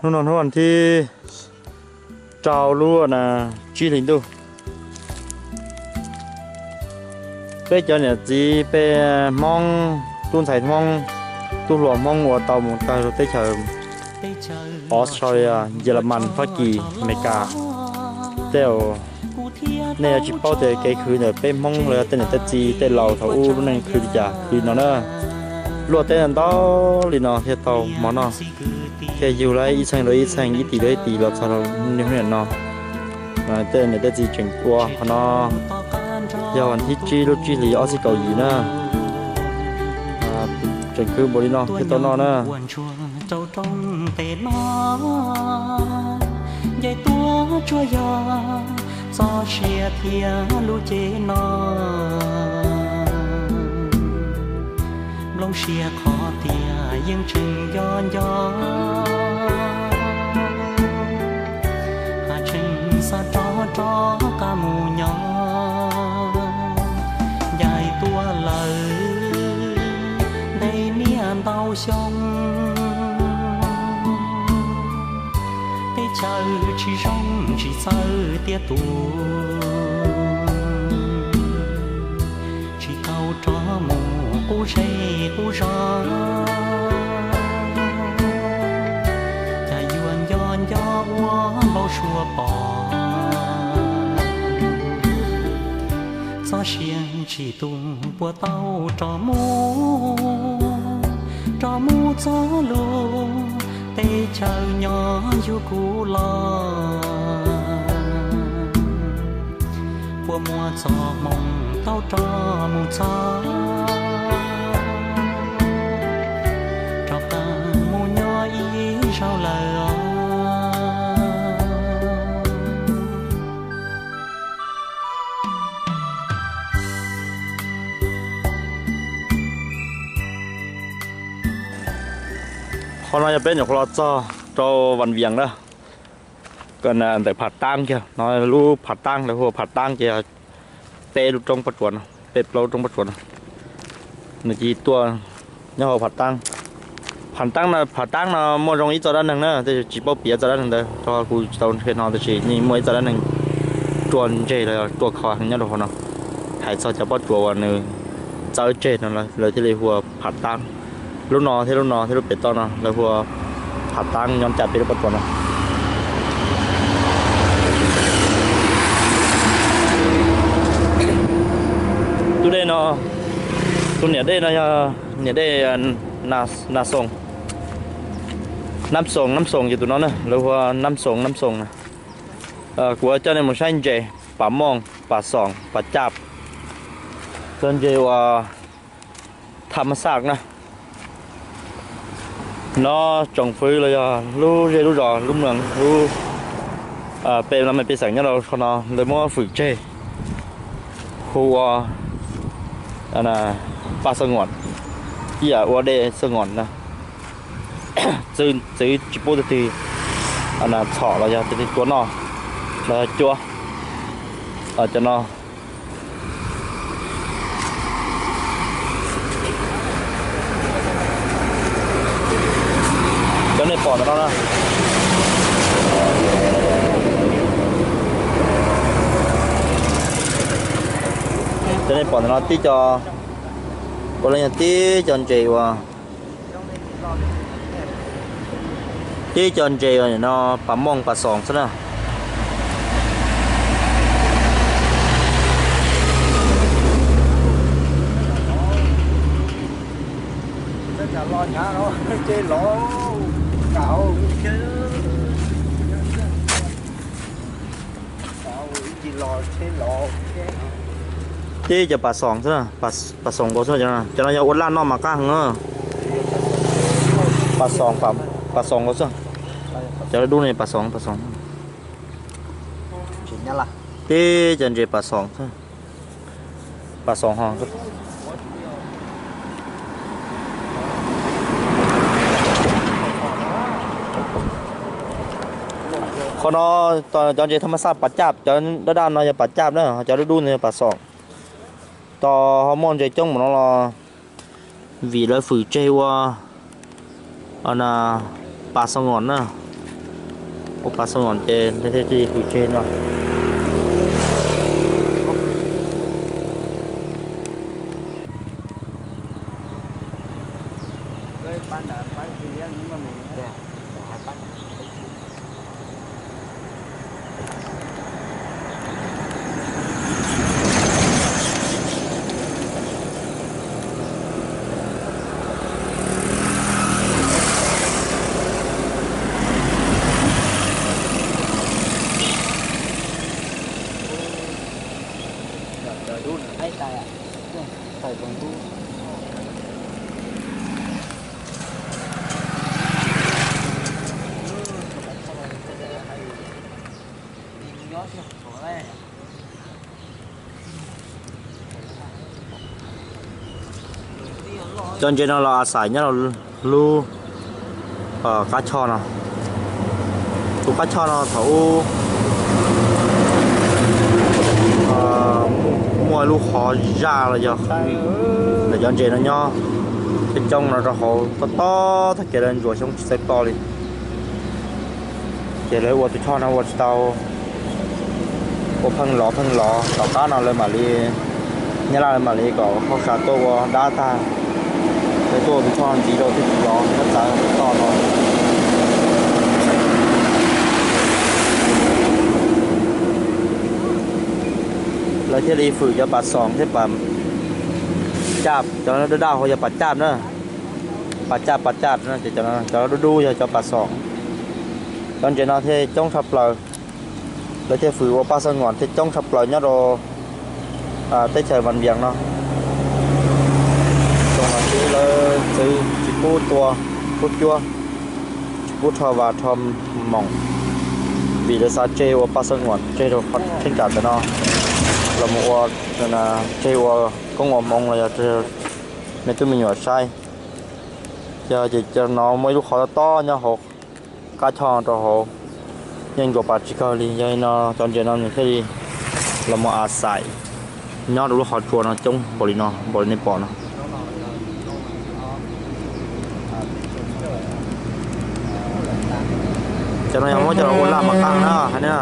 Hnub no hnub thib rau lub na tsib hlis ntuj, peb cov niam txiv peb Hmoob, tub ntxhais Hmoob, tub hluas Hmoob uas tau mus tag rau teb chaws Australia, Yelamas, Fab Kis, Amelikas, tej nej yuav tsis paub tias kev khwv ntawm peb Hmoob los yog tej niam tej txiv tej laus thaum ub lub neej khwv li cas khwv no na. Luaj teb ntau li no thiaj tau mov noj, thiaj yug lawm ib txheej rau ib txheej, ib tis rau ib tis los txog rau niaj hnub niam no. Tej niam tej txiv tseem ua qhov no, yog vas thib tsib lub tsib hlis ob txhiab kaum yim na. Tseem khwv npaum li no thiaj tau noj na. Rau rooj tes no, nce tuaj tsuas yog txoj sia thiab lub cev no. Nplooj siab qhov tias yeej tseem nco nco, haj tseem xav rov rov qab mus nyob. Ncaim tuaj lawm ntev niaj ntau xyoo, teb chaws tsis zoo tsis txawj tiaj tus, tsis tau rov mus qub zej qub zos, cas yuav nco nco ua npau suav pom. Txoj sia tsis tu puas tau rov mus, rov mus txog lub teb chaws nyob yug kuv los. Puas muaj txoj hmoo tau rov mus txog, rov qab mus nyob ib zaug lawm os. Qhov no yog peb nyuam qhuav los txog rau Vam Vias na, ntawm Phav Taab kiag no, lub Phav Taab lawv hu ua Phav Taab ces peb lub roob pob tsuas no, peb plaub lub roob pob tsuas no, nws cia li tuaj nyob hauv Phav Taab. Phav Taab no, Phav Taab no muaj zoo ib txoj dab neeg na, tab sis tsis paub piav txoj dab neeg ntawd rau kuv tsis tau qhia no, tab sis yeej muaj ib txoj dab neeg rua ntseg los rua kho heev nyob rau hauv no. Hais txog cov pob tsuas uas nws txawb tseg no lawv thiaj li hu ua Phav Taab. Lub no thiab lub no thiab lub pem toj no lawv hu ua Phav Taab nyob ncaj peb lub pob tsuas no. Tus dej no, tus niam dej no yog niam dej Nas Xoos, Nab Xoos, Nab Xoos ces tus no na, lawv hu ua Nab Xoos, Nab Xoos na. Kuv coj nej mus saib ntses Pas Mooj, Pas Xoos, Pas Caj, cov ntses uas tham mas xaj na. No tsoom fwv los yog lub zej lub zos lub mloog lub peb laj mej pej xeem nyob rau qhov no lawv muab fwm tseg hu ua Pas Xab Ngoos, ib yam ua dej Xab Ngoos na. Txwv tsis pub tus twg txhom los yog tus twg tua noj los yog cuab cov no. Cov nej pom ntawm no na, cov nej pom ntawm no tib co, ua li yog tib co ntses uas, tib co ntses uas no Pas Mooj Pas Xoos xwb na. Tib co Pas Xoos xwb, Pas Xoos nkaus xwb, cov no yog ua laj noj mas qab heev. Pas Xoos, Pas Xoos nkaus xwb, cov dub dub no Pas Xoos, Pas Xoos. Tib co ntses Pas Xoos xwb, Pas Xoos ho. Qhov no cov ntses tham mas xaj Pas Caj, cov daj daj no yog Pas Caj na, cov dub dub no yog Pas Xoos. Tos ho muaj ntses coob npaum no los vim lawv fwm tseg ua Pas Xab Ngoos na. Ua pa xo los ces thiaj li hws tseg no. Cov ntses no los a xais nyob lub qab choj no. Tus qab choj no thaum ub muaj lub qhov zaj los yog ntawm cov ntses no nyob, coob coob no rau hauv tob tob tag kev lawv ntsuas xyoob tsis txawj ploj li. Ces lawv ua tus choj no ua tsis tau, ua pheej lov pheej lov tom qab no lawv mam li, Nyab Laj lawv mam li kom hauj sam tuaj ua dab tag, lawv tuaj ua tus choj ntxiv rau thiaj tsis lov nyob txawv toj no. Lawv thiaj li fwm cov pas xoom thiab pas caj, cov daj daj hauv yog pas caj na, pas caj pas caj, cov dub dub yog cov pas xoom. Cov ntses no thiaj coob tshaj plaws, lawv thiaj fwm ua paj xab nguam thiaj coob tshaj plaws nyob rau teb chaws Vaj Vias no. Zoo no xwb lawv txwv tsis pub tua, pub cuab, tsis pub rho vas rho moos, vim lawv xav tseg ua paj xab nguam tseg rau qhov cheeb tsam ntawm no los mus ua, tseg ua koob ua hmoov los yog me tub me nyuam saib. Yog ces no muaj ib lub qhov tob tob nyob hauv qab choj rau hauv, yeej ntsuas pas tsis kawg li. Yog li no cov ntses no nws thiaj li los mus a xais nyob rau lub qhov tsua no coob npaum li no, npaum li nej pom no. Cov no yog muab coj los ua laj mas qab na, hais na.